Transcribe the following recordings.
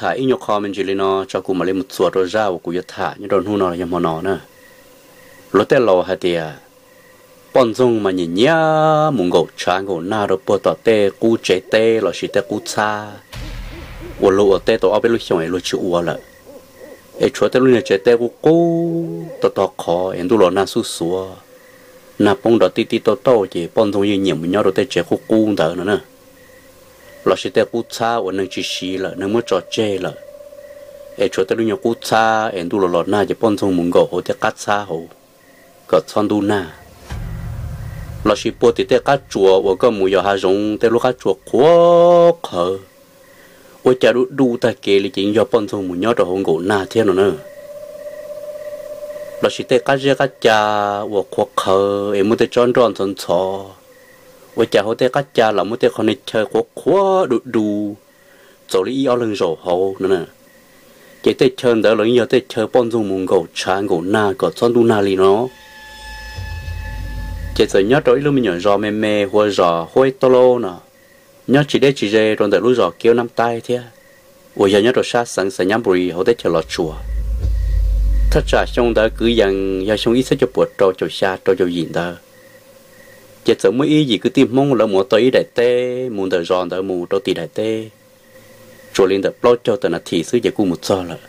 tham ib nyuag qho me ntsis li no tso kuv mam li mus txuas rau zaj uas kuv yuav tham nyob rau hnub no los yog hmo no na. Luag tej laus hais tias poj ntxoog mas nyiam nyiam mus nkaum tshav nkaum nag rau puag tom tej qub tsev teb lossis tej qub txhab uas luag ua teb tau ob peb lub xyoos es luag tsis ua lawm, es tshuav tej lub niag tsev teb qub qub tog tog qhov es ntuj los nag xuj xuav, nag poob nrov tij tij tauj tauj ces poj ntxoog yeej nyiam mus nyob rau tej tsev qub qub ntawd no na, lossis tej qub txhab uas neeg tsis siv lawm neeg muab tso tseg lawm, es tshuav tej lub nyuag qub txhab es ntuj los los nag ces poj ntxoog mus nkaum hauv tej qab txhab hauv kom txhob ntub nag. Lossis puag tim tej qab tsuas uas koj mus yos hav zoov tej lub qab tsuas qhuav qhawv, ua cas du du tag kev li ces yog poj ntxoog mus nyob rau hauv nkaum nag thiab no na. Lossis tej qab zeb qab ca uas qhuav qhawv es muaj tej tsob nroj ntxhov ntxhov, ua cas hauv tej qab ca los muaj tej qhov niag chaw qhuav qhuav du du txaus li ib ob leeg zaum hauv no na. Ces tej chaw ntawd los yeej yog tej chaw poj ntxoog mus nkaum tshav nkaum nag kom txhob ntub nag li no. Ces txawm nyob rau ib lub me nyuam zos me me hu ua zos Huab Ib Taub Laub no, nyob tsis deb tsis ze rau ntawm lub zos Kiaub Nab Taib thiab, uas yog nyob rau sab xeev Xais Nyab Npu Lis hauv teb chaws Los Tsuas. Thaj tsam xyoo ntawd kwv yees yog xyoo ib txhiab cuaj puas rau caum xya rau caum yim ntawd, ces txawm muaj ib yim kwv tij Hmoob lawv mus ua tau ib daim teb mus ntawm zos ntawd mus rau tim daim teb, tsuas li ntawm plaub caug tawm nas this xwb ces kuj mus txog lawm.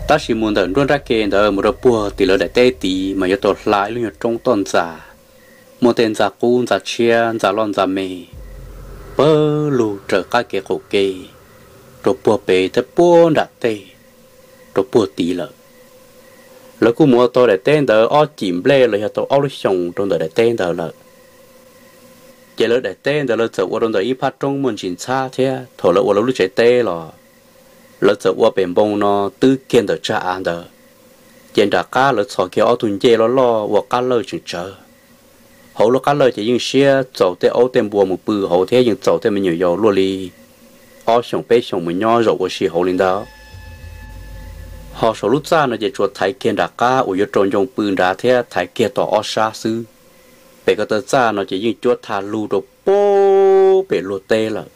Tab sis mus ntawm nruab nrab ke ntawd mus rau puag tim lawv daim teb tid mas yuav tau hla ib lub nyuag roob toj ntxas, muaj tej ntxa qub ntxa tshiab ntxa loj ntxa me pawg lug raws qab kev qaum ke rau puag pem thiab puag nram tej rau puag tid lawm. Lawv kuj mus ua tau daim teb ntawd ob cim nplej los yog tau ob lub xyoos rau ntawm daim teb ntawd lawm. Ces lawv daim teb ntawd lawv txawm ua rau ntawm ib phab roob muaj ntsis ntxhab thiab thaum lawv ua lawv lub tsev teb los lawv txawm ua pem npoo no twb kiag ntawm tsag av ntawd, ces nram qab lawv txhos kiag ob tug ncej loj loj ua qab lawj tseem tsawv. Hauv lub qab lawj ces yeej siab txaus tej aub tej npua mus pw hauv thiab yeej txaus tej me nyuam yaus luaj li ob xyoos peb xyoos mus nyob zaum ua si hauv li ntawd. Ho saum lub txaj no ces tsuas thaiv kiag nram qab uas yuav rau ncoo pw nrad thiab thaiv kiag tom ob sab xwb. Pem ko taw txaj no ces yeej cuab tha lug rau puag pem luag teb lawm.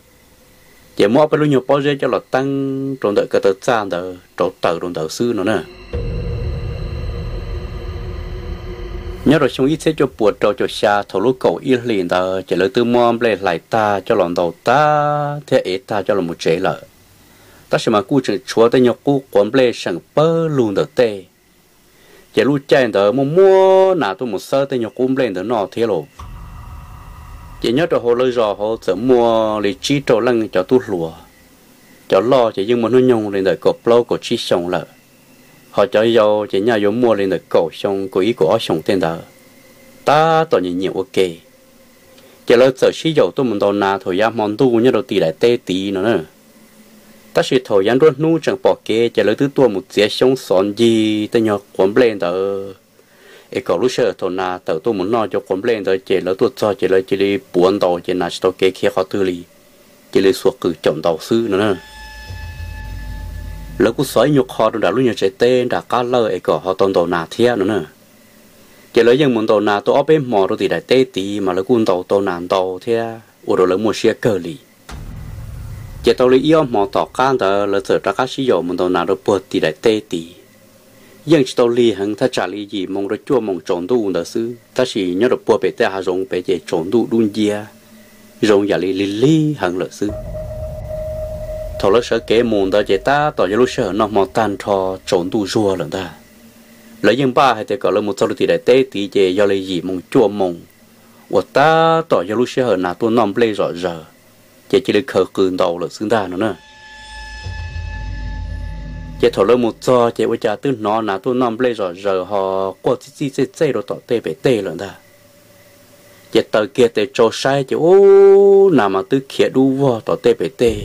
Ces muab ob peb lub nyuag pob zeb coj los teeb rau ntawm ko taw txaj ntawd rauv taws rau ntawd xwb no na. Nyob rau xyoo ib txhiab cuaj puas rau caum xya thaum lub kaum ib hlis ntawd ces lawv twb muab nplej hlais tag coj los ntaus tag thiab ev tag coj los mus tsev lawm. Tab sis mas kuj tseem tshuav tej nyuag qub quav nplej seem pawg lug ntawm tej. Ces lub caij ntawd muaj muaj nas tuaj mus xawb tej nyuag qub nplej ntawd noj thiab lauj. Ces nyob rau hauv lawv zos hauv txawm muaj li tsib rau leej cov tub hluas, cov loj ces yeej muaj hnub nyoog li ntawm kaum plaub kaum tsib xyoo lawm, ho cov yau ces nyaj yuav muaj li ntawm kaum xyoo kaum ib kaum ob xyoos tej ntawd, tab tom nyiam nyiam ua ke. Ces lawv txawm sib yaum tuaj mus ntaus nas thaum yav hmo ntuj nyob rau tim daim teb tid no na. Tab sis thaum yav nruab hnub tseem pom kev ces lawv twb tuaj mus txiav xyoob xov ncig tej nyuag quav nplej ntawd, es kom lub sij hawm thaum nas tawm tuaj mus noj cov quav nplej ntawd ces lawv tuaj txog ces lawv cia li puav ntaus ces nas tsis tau kev khiav qhov twg li, cia li xuas qws caum ntaus xwb no na. Lawv kuj xov ib nyuag qho rau nram lub nyuag tsev teb nram qab lawj es kom ho tau ntaus nas thiab no na. Ces lawv yeej mus ntaus nas tau ob peb hmos rau tim daim teb tid mas lawv kuj ntaus tau nas ntau thiab ua rau lawv muaj siab kawg li. Ces tau li ib ob hmos tom qab ntawd lawv txawm rov qab sib yaum mus ntaus nas rau puag tim daim teb tid. Yeej tsis tau lig heev, thaj tsam li yim moos rau cuaj moos tsaus ntuj ntawd xwb, tab sis nyob rau puag pem tej hav zoov pem ces tsaus ntuj dub nciab, zoo yam li lig lig heev lawm xwb. Thaum lawv sawv kev mus ntawd ces tab tom yog lub sij hawm noj hmo tag nrho tsaus ntuj zuag lawm ntag. Lawv yeej npaj hais tias kom lawv mus txog rau tim daim teb tid ces yog li yim moos cuaj moos uas tab tom yog lub sij hawm nas tuaj noj nplej zom zaws, ces cia li khaws qws ntaus lawm xwb ntag no na. Ces thaum lawv mus txog ces ua cas twb hnov nas tuaj noj nplej zom zaws ho quaj txij txij txej txej rau tom tej pem tej lawm ntag. Ces taws kiag tes tsau saib ces ub, nas mas twb khiav dub vog tom tej pem tej.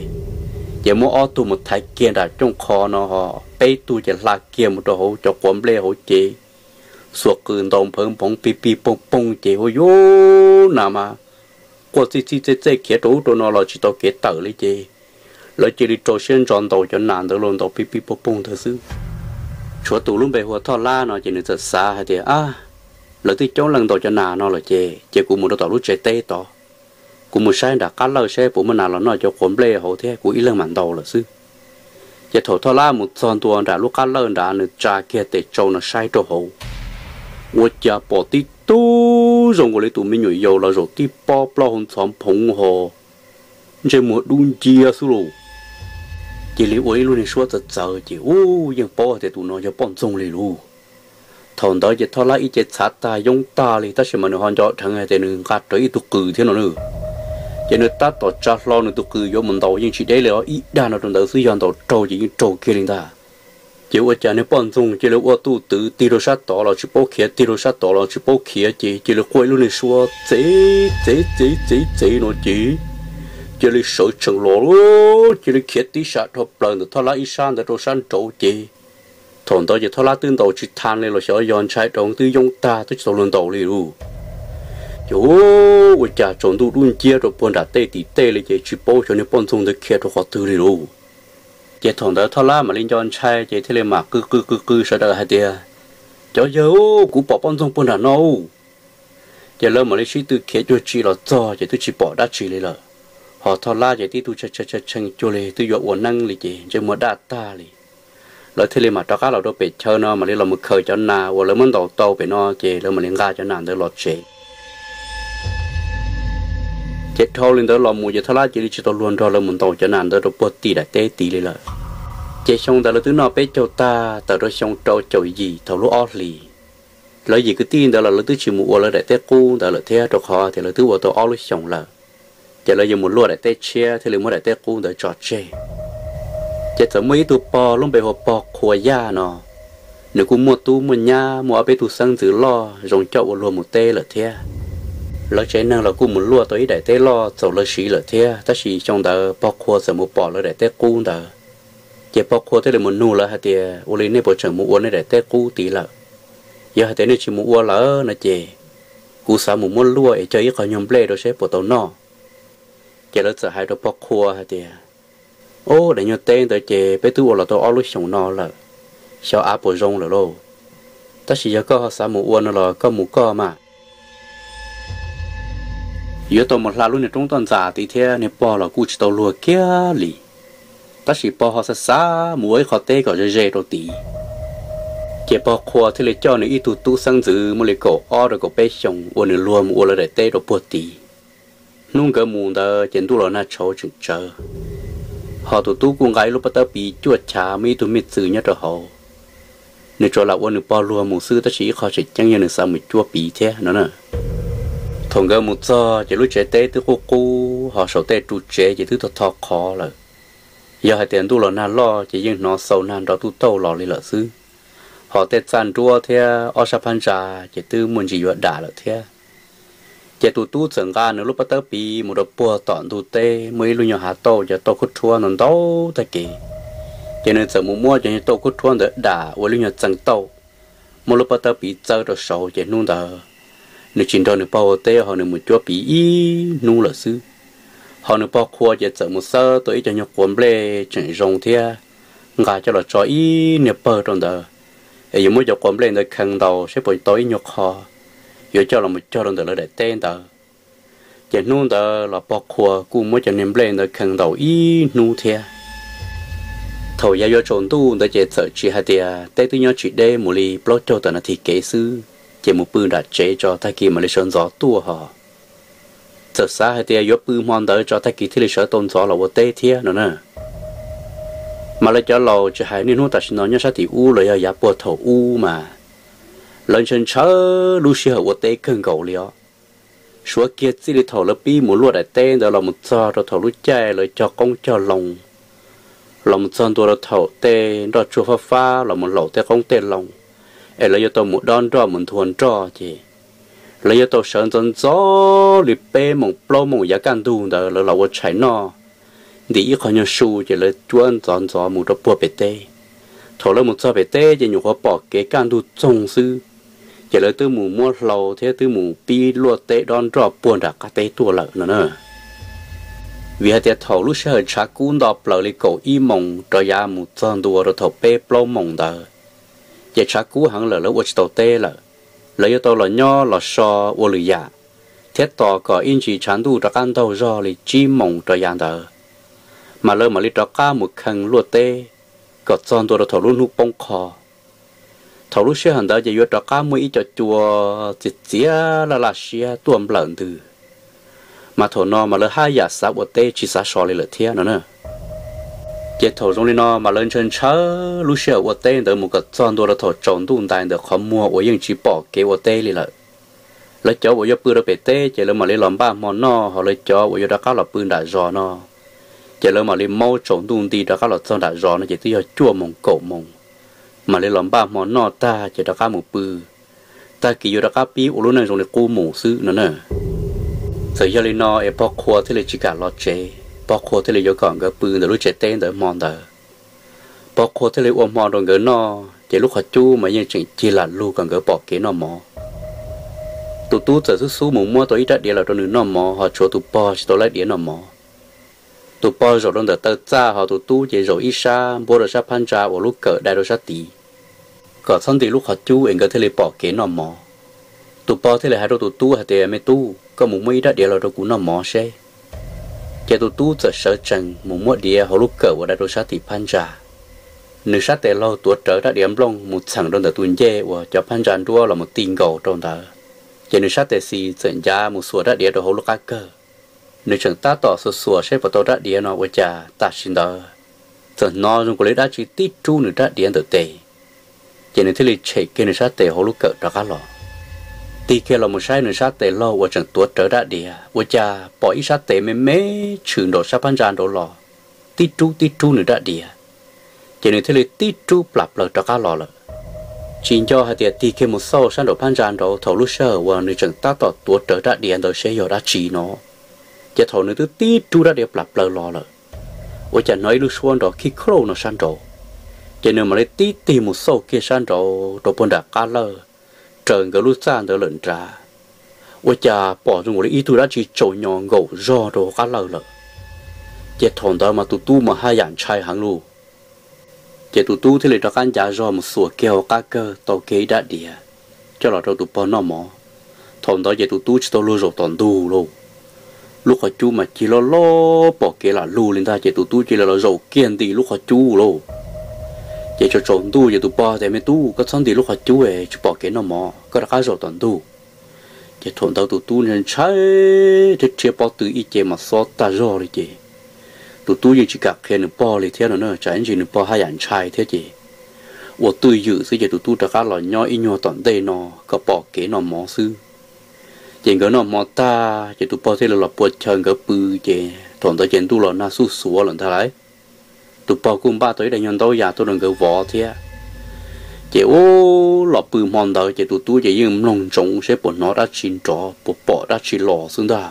Ces muab ob tug mus thaiv kiag nram cooj qho no ho peb tug ces hla kiag mus rau hauv cov quav nplej hauv ces xuas qws ntaus nphawv nphoov pig pig poog poog ces ua cas nas mas quaj txij txij txej txej khiav rau ub rau no los tsis tau kev tawm li ces lawv cia li rau siab ntso ntaus cov nas ntawd los ntaus pig pig poog poog ntawd xwb. Tshuav tus lub npe hu ua Thoj Lab no ces nws txawm xav hais tias, a, lawv twb coob leej ntaus cov nas no lawm ces ces kuv mus rau tom lub tsev teb tod, kuv mus saib nram qab lawj saib puas muaj nas los noj cov quav nplej hauv thiab kuv ib leeg mam ntaus lawm xwb. Ces thaum Thoj Lab mus txog ntua nram lub qab lawj nrad, nws tsa kiag tes tsau no saib rau hauv, ua cas pom tib tug zoo nkaus li tus me nyuam yaus los zaum tib pob plaub hau ntxhov phoov ho ntsej muag dub nciab xwb lauj. Cia li ua ib lub niag suab txawv txawv ces ub, yeej paub hais tias tus no yog poj ntxoog li lauj. Thaum ntawd ces Thoj Lab ib ce txhav tag yoob tag li, tab sis mas nws ho nco dheev hais tias nws nqa rawv ib tug qws thiab no na. Ces nws tab tom tsa hlo nws tus qws yuav mus ntaus yeej tsis deb li os, ib dag no rau ntawd xwb, yog ntaus raug ces yeej raug kiag li ntag. Ces ua cas niag poj ntxoog cia li ua tuj twv tig rau sab tod los tsis paub khiav, tig rau sab tod los tsis paub khiav, ces cia li quaj ib lub niag suab txev txev txev txev txev no ces cia li sawv tsees los, cia li khiav tib sab dhau plaws ntawm Thoj Lab ib sab ntawd rau sab nraud ces thaum ntawd ces Thoj Lab twb ntaus tsis tau li los xyov yog ntshai dhau twb yoob tag twb tsis tau luag ntaus li lauj. Ces ua cas tsaus ntuj dub nciab rau puag nram tej tim tej li ces tsis paub xyov niag poj ntxoog ntawd khiav rau qhov twg li lauj. Ces thaum ntawd Thoj Lab mam li nco ntshai ces thiaj li mam qw qw qw qw sawv daws hais tias, Cov yawg, kuv pom poj ntxoog puag nram no. Ces lawv mam li sib tw khiav cuag tsi los txog ces twb tsis pom dab tsi li lawm. Ho Thoj Lab ces tib tug tshee tshee cuag li twb yuav ua neeb li ces ntsej muag daj tag li. Lawv thiaj li mam rov qab los rau pem chaw no mam li los mus khaws cov nas uas lawv muab ntaus tau pem no ces lawv mam li nqa cov nas ntawd los tsev. Ces dhau li ntawd los mus ces Thoj Lab cia li tsis tau luag nrog lawv mus ntaus cov nas ntawd rau puag tim daim teb tid li lawm. Ces xyoo ntawd lawv twb noj peb caug tag tawm rau xyoo rau caum yim thaum lub ob hlis. Lawv yim kwv tij ntawd los lawv twb tsis mus ua lawv daim teb qub ntawd lawm thiab, rau qhov tias lawv twb ua tau ob lub xyoos lawm. Ces lawv yuav mus luaj daim teb tshiab thiaj li muab daim teb qub ntawd tso tseg. Ces txawm muaj ib tug pog lub npe hu ua pog Qhua Yaj no, nws kuj muaj tub muaj nyab muaj ob peb tug xeeb ntxwv loj zoo coj ua luag mus teb lawm thiab. Lawv tsev neeg los kuj mus luaj tau ib daim teb loj txaus lawv siv lawm thiab, tab sis xyoo ntawd pog Qhua txawm mus pom lawv daim teb qub ntawd. Ces pog Qhua thiaj li mus nug lawv hais tias, Ua li nej puas tseem mus ua nej daim teb qub tid lawm? Yog hais tias nej tsis mus ua lawm no ces kuv xav mus muab luaj es cog ib qho nyuag nplej rau seb puas tau noj. Ces lawv txawm hais rau pog Qhua hais tias, Ob, daim nyuag teb ntawd ces peb twb ua los tau ob lub xyoos no lawm, xyov av puas zoo lawm lauj. Tab sis yog koj ho xav mus ua no los koj mus koj mas. Yuav tau mus hla lub niag roob toj ntxas tid thiab, niag pog los kuj tsis tau luag kiag li. Tab sis pog ho xav xav mus ua ib qho teb kom ze ze rau tid. Ces pog Qhua thiaj li coj nws ib tug tub xeeb ntxwv muaj li kaum ob rau kaum peb xyoos ua nws luag mus ua lawv daim teb rau puag tid. Hnub nkawd mus ntawd ces ntuj los nag tshauv tseem tsawv, ho tus tub kuj nqa ib lub pob tawb piv cuaj chav muaj ib tug me txwm nyob rau hauv. Nws tsuas lam ua nws pog luag mus xwb, tab sis ib qho tseem ceeb yog nws xav mus cuab piv thiab no na. Thaum nkawd mus txog ces lub tsev teb twb qub qub, ho saum tej ru tsev ces twb tho tho qhov lawm. Yog hais tias ntuj los nag loj ces yeej hnov xau nag nrov tuj tauj los li lawm xwb. Ho tej txaj nruab thiab ob sab phab ntsa ces twb muaj ntsis yuav dam lawm thiab. Ces tus tub txawm nqa nws lub pob tawb piv mus rau puag tom ntug teb muaj ib lub nyuag hav tauj, cov tauj khuab rhuab ntau ntau tag kev. Ces nws txawm mus muab cov tauj khuab rhuab ntawd dam ua lub nyuag txee tauj, muab lub pob tawb piv txawb rau saud ces hnub ntawd nws tsis nrog nws pog ua teb ho nws mus cuab piv ib hnub lawm xwb. Ho nws pog Qhua ces txawm mus xawb tau ib co nyuag quav nplej tseem zoo thiab, nqa coj los tso ib niag pawg rau ntawd, es yuav muab cov quav nplej ntawd khee ntaus saib puas tau ib nyuag qho, yuav coj los mus cog rau ntawm lawv daim teb ntawd. Ces hnub ntawd los pog Qhua kuj muab cov niag nplej ntawd khee ntaus ib hnub thiab. Thaum yav yuav tsaus ntuj ntawd ces txawm tsis hais tias teb twb nyob tsis deb, mus li plaub caug tawm nas this kev xwb, ces mus pw nram tsev tso, tag kis mam li sawv ntxov tuaj ho. Txawm xav hais tias yuav pw hmo ntawd tso, tag kis thiaj li sawv tau ntxov los ua teb thiab no na. Mas lawv cov laus tsis hais niaj hnub tam sim no nyob sab tim ub los yog yav puag thaum ub mas, lawv ntshaw ntshaw lub sij hawm ua teb kawg nkaus li os. Suav kiag txij li thaum lawv pib mus luaj daim teb ntawd los mus txog rau thaum lub caij lawv cog qoob cog loo, los mus txog ntua rau thaum tej nroj tsuag fab fab los mus hlaum tej qoob tej loo, es lawv yuav tau mus dob nroj mus nthua nroj ces lawv yuav tau sawv ntxov ntxov li peb moos plaub moos yav kaj ntug ntawd lawv los ua tshais noj. Ntim ib qho nyuag su ces lawv cuab ntxov ntxov mus rau puag pem teb. Thaum lawv mus txog pem teb ces nyuam qhuav pom kev kaj ntug txoog xwb, ces lawv twb mus muab hlau thiab twb mus pib luaj teb dob nroj puag nram qab teb tuaj lawm no na. Vim hais tias thaum lub sij hawm tshav kub nto plaws li kaum ib moos rov yav mus txog ntua rau thaum peb plaub moos ntawd, ces tshav kub heev lawm lawv ua tsis tau teb lawm. Lawv yuav tau los nyob los so ua lwm yam, thiab tos kom ib ntsis tshav ntuj rov qab ntaug zog li tsib moos rov yav ntawd, mas lawv mam li rov qab mus khee luaj teb. kom txog ntua rau thaum lub hnub poob qho. Thaum lub sij hawm ntawd ces yuav rov qab muaj ib co cua txias txias laj laj siab tuaj nplawm ntws, mas thaum no mas lawv haj yam xav ua teb tsis xav so li lawm thiab no na. Ces thaum zoo li no mas lawv ntshaw ntshaw lub sij hawm ua teb ntawd mus kom txog ntua rau thaum tsaus ntuj ntais ntawm qhov muag uas yeej tsis pom kev ua teb li lawm. Lawv cov uas yuav pw rau pem teb ces lawv mam li los npaj hmo noj, ho lawv cov uas yuav rov qab los pw nram zos no ces lawv mam li maub tsaus ntuj nti rov qab los txog nram zos no ces twb yog cuaj moos kaum moos, mam li los npaj hmo noj tag ces rov qab mus pw. Tag kis yuav rov qab pib ua lub neej zoo li qub mus xwb no na. Txawm yog li no es pog Qhua thiaj li tsis kam los tsev, pog Qhua thiaj li yuav kom nkawd pw ntawm lub tsev teb ntawd hmo ntawd. Pog Qhua thiaj li ua hmo rau nkawd noj, ces lub qhov cub mas yeej tseem cig lam lug kom nkawd pom kev noj mov. Tus tub txawm xub xub mus muab tau ib rab diav los rau nws noj mov, ho tshuav tus pog tsis tau laib diav noj mov. Tus pog zaum rau ntawm taw txaj, ho tus tub ces zaum ib sab npuab rau sab phab ntsa uas lub kawm dai rau sab tid, kom txhob nti lub qhov cub es nkawd thiaj li pom kev noj mov. Tus pog thiaj li hais rau tus tub hais tias, Me tub, koj mus muab ib rab diav los rau kuv noj mov seb. Ces tus tub txawm sawv tsees mus muab diav hauv lub kawm uas dai rau sab tim phab ntsa. Nws sab tes laug tuav rawv rab diav nplooj mus txheem rau ntawm tus ncej uas cov phab ntsa nruab los mus ti nkaus rau ntawd, ces nws sab tes xis txawm ncav mus xuas rab diav rau hauv lub qab kawg. Nws tseem tab tom xuas xuas seb puas tau rab diav no ua cas tam sim ntawd txawm hnov zoo nkaus li dab tsi tib rub nws rab diav ntawm tes. Ces nws thiaj li tshem kiag nws sab tes hauv lub kawm rov qab los, tig kiag los mus saib nws sab tes laug uas tseem tuav rawv rab diav, ua cas pom ib sab tes me me tshwm nraum sab phab ntsa nraud los, tib rub tib rub nws rab diav. Ces nws thiaj li tib rub plam plaws rov qab los lawm. Tsis nco hais tias tig kiag mus xauj sab nraum phab ntsa nraud thaum lub sij hawm uas nws tseem tab tom tuav rawv rab diav ntawd seb yog dab tsi no. Ces thaum nws twb tib rub rab diav plam plaws los lawm, ua cas hnov ib lub suab nrov khib khauj no sab nraud. Ces nws mam li tib tig mus xauj kiag sab nraud rau puag nram qab lawj, raws nkawd lub txaj ntawd lawm nrad, ua cas pom zoo nkaus li ib tug dab tsi tsaus nyos nkaum zog rau hauv qab lawj lawm. Ces thaum ntawd mas tus tub mas haj yam ntshai heev lug. Ces tus tub thiaj li rov qab ncav zog mus xuas kiag hauv qab kawg tau kiag ib rab diav coj los rau tus pog noj mov. Thaum ntawd ces tus tub tsis tau luag zaum tom ntug lauj. Lub qhov cub mas cig loj loj pom kev lam lug li ntag, ces tus tub cia li los zaum kiag nti lub qhov cub lauj. Ces tsaus tsaus ntuj ces tus pog tias, Me tub, koj txhob nti lub qhov cub es tsis pom kev noj mov, koj rov qab zaum tom ntug. Ces thaum ntawd tus tub ntshai thiab rhiab pob tw ib ce mas xob tag zog li ces tus tub yeej tsis kam qhia nws pog li thiab no na, tsam ib ntsis nws pog haj yam ntshai thiab ces ua twj ywm xwb ces tus tub rov qab los nyob ib nyuag tom ntej no kom pom kev noj mov xwb. Ces nkawd noj hmo tag ces tus pog thiaj li los pua chaw nkawd pw. Ces thaum ntawd ces ntuj los nag xuj xuav lawm ntag lauj. Tus pog kuj npaj tau ib daim nyuag ntaub yas tuaj rau nkawd vov thiab. Ces ub los pw hmo ntawd ces tus tub ces yeej mloog ntsoov seb puas hnov dab tsi nrov puas pom dab tsi los xwb ntag.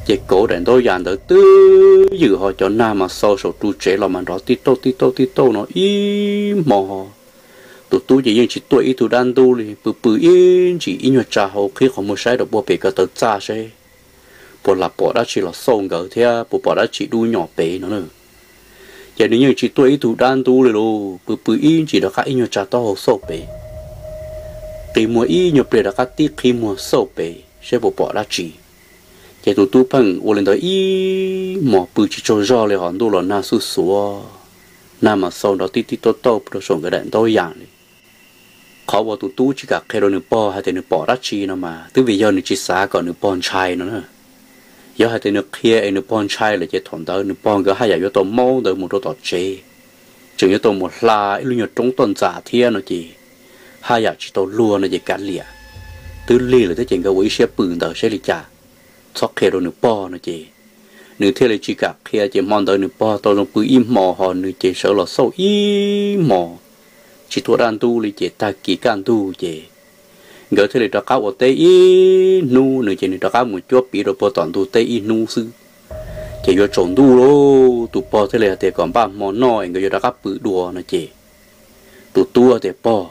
Ces kauv daim ntaub yas ntawd twb ywm ho cov nag mas xau saum ru tsev los mas nrov tib tauj tib tauj tib tauj no ib hmo. Tus tub ces yeej tsis tuaj ib tug dab ntub li, pw pw ib ntsis ib nyuag tsa hau qhib qhov muag saib rau puag pem ko taw txaj seb puas lam pom dab tsi los xauj nkawd thiab puas pom dab tsi dub nyom pem no na. Ces nws yeej tsis tuaj ib tug dab ntub li lauj, pw pw ib ntsis rov qab ib nyuag tsa taub hau xauj pem, qi muag ib nyuag pliag rov qab tib qhib muag xauj pem seb puas pom dab tsi. Ces tus tub pheej ua li ntawd ib hmos pw tsis tsaug zog li ho ntuj los nag xuj xuav, nag mas xau nrov tib tib tauj tauj rau saum nkawd daim ntaub yas li. Qhov uas tus tub tsis kam qhia rau nws pog hais tias nws pom dab tsi no mas twb vim yog nws tsis xav kom nws pog ntshai no na. Yog hais tias nws qhia es nws pog ntshai lawm ces thaum ntawd nws pog nkawd haj yam yuav tau maub ntawd mus rau tom tsev, tseem yuav tau mus hla ib lub nyuag roob toj ntxas thiab no ces haj yam tsis tau luag no ces kav liam, twb lig lawm thiab ces nkawd ua ib siab pw ntawd saib li cas, txhob qhia rau nws pog no ces nws thiaj li tsis kam qhia. Ces hmo ntawd nws pog tau zoo pw ib hmo ho nws ces sawv los xauj ib hmo tsis tuaj dab ntub li ces tag kis kaj ntug ces nkawd thiaj li rov qab ua teb ib hnub, nws ces nws rov qab mus cuab piv rau puag tom ntug teb ib hnub xwb. Ces yuav tsaus ntuj lauj, tus pog thiaj li hais tias kom npaj hmo noj es nkawd yuav rov qab pw dua no ces tus tub tias, Pog,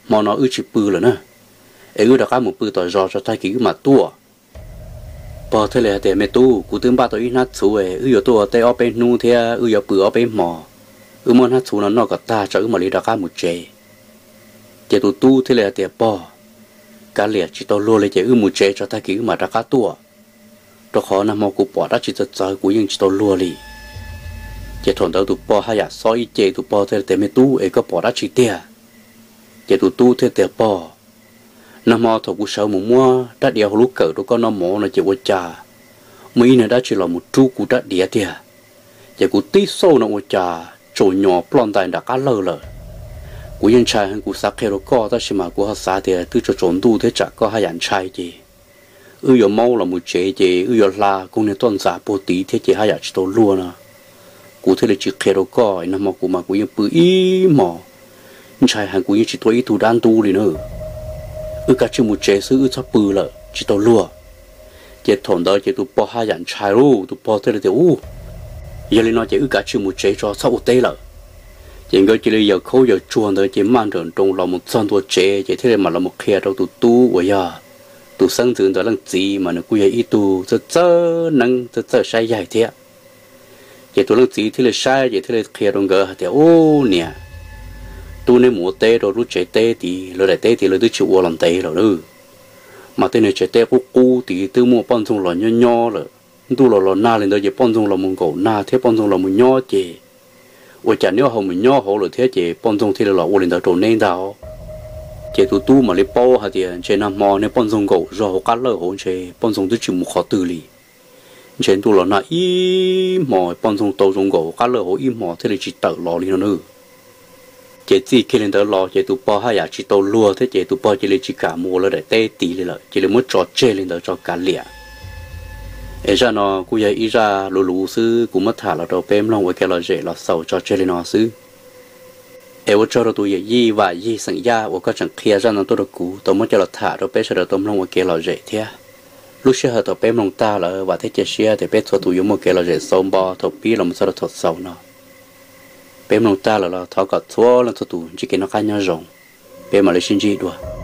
hmo no wb tsis pw lawm na, es wb rov qab mus pw tom zos tso tag kis wb mam tuaj. Pog thiaj li hais tias, Me tub, kuv twb npaj tau ib hnab txhuv, wb yuav tuaj ua teb ob peb hnub thiab wb yuav pw ob peb hmo. Wb muab hnab txhuv no noj kom tag tso wb mam li rov qab mus tsev. Ces tus tub thiaj li hais tias, Pog, kav liam tsis tau luag li ces wb mus tsev tso tag kis wb mam rov qab tuaj, rau qhov nag hmo kuv pom dab tsi txawv txawv kuv yeej tsis tau luag li. Ces thaum ntawd tus pog haj yam xob ib ce, tus pog thiaj tias, Me tub, es koj pom dab tsi tiag? Ces tus tub thiaj tias, Pog, nag hmo thaum kuv sawv mus muab rab diav hauv lub kawm rau koj noj mov no ces ua cas muaj ib niag dab tsi los mus rub kuv rab diav tiag. Ces kuv tib xauj no ua cas tsaus nyos ploj ntais nram qab lawj lawm. Kuv yeej ntshai heev, kuv xav qhia rau koj tab sis mas kuv ho xav tias twb tsaus tsaus ntuj thiab tsam koj haj yam ntshai ces wb yuav maub los mus tsev ces wb yuav hla koog niag toj ntxas puag tid thiab ces haj yam tsis tau luag no. Kuv thiaj li tsis qhia rau koj, nag hmo kuv mas kuv yeej pw ib hmos, ntshai heev, kuv yeej tsis tua ib tug dab ntub li na. Wb kav tsij mus tsev xwb, wb txhob pw lawm tsis tau luag. Ces thaum ntawd ces tus pog haj yam ntshai lauj, tus pog thiaj li tias, Ub, yog li no ces wb kav tsij mus tsev tso, txhob ua teb lawm. Ces nkawd cia li yawm khaub yawm tsuag ntawd ces maj nrawm nroos los mus txog ntua tsev ces thiaj li mam los mus qhia rau tus tub uas yog tus xeeb ntxwv ntawd leej txiv, mas nws kuj yog ib tug txawj txawj neeb txawj txawj saib yaig thiab. Ces tus leej txiv thiaj li saib ces thiaj li qhia rau nkawd hais tias, Ub niam, tub neb mus ua teb rau lub tsev teb tid, lawv daim teb tid lawv twb tsis ua los ntev lawm na. Mas tej niag tsev teb qub qub tid twb muaj poj ntxoog los nyob nyob lawm. Ntuj los los nag li ntawd ces poj ntxoog los mus nkaum nag thiab poj ntxoog los mus nyob ces ua cas neb ho mus nyob hauv lawm thiab ces poj ntxoog thiaj li los ua li ntawd rau neb ntag. Ces tus tub mam li paub hais tias ntshe nag hmo niag poj ntxoog nkaum zog hauv qab lawj hauv, ntshe poj ntxoog twb tsis mus qhov twg li. Ntshe ntuj los nag ib hmos poj ntxoog tau zoo nkaum hauv qab lawj hauv ib hmos thiaj li tsis tawm los li no na. Ces txij kiag li ntawd los ces tus pog haj yam tsis tau luag thiab ces tus pog cia li tsis kam mus ua lawv daim teb tid li lawm, cia li muab tso tseg li ntawd tso kav liam. Es zaj no kuj yog ib zaj luv luv xwb, kuv muab tham los rau peb mloog ua kev lom zem los xaus tso tseg li no xwb. Es ua tsaug rau tus yawm yij Vam Yig xeem Yaj uas koj tseem qhia zaj no tuaj rau kuv tau muab coj los tham rau peb sawv daws tau mloog ua kev lom zem thiab. Lub sij hawm thaum peb mloog tag lawm vam thiab cia siab tias peb txhua tus yuav muaj kev lom zem xaus npo thaum pib los mus txog rau thaum xaus no. Peb mloog tag lawm los thov kom txhua leej txhua tus ntsib kev noj qab nyob zoo. Peb mam li sib ntsib dua.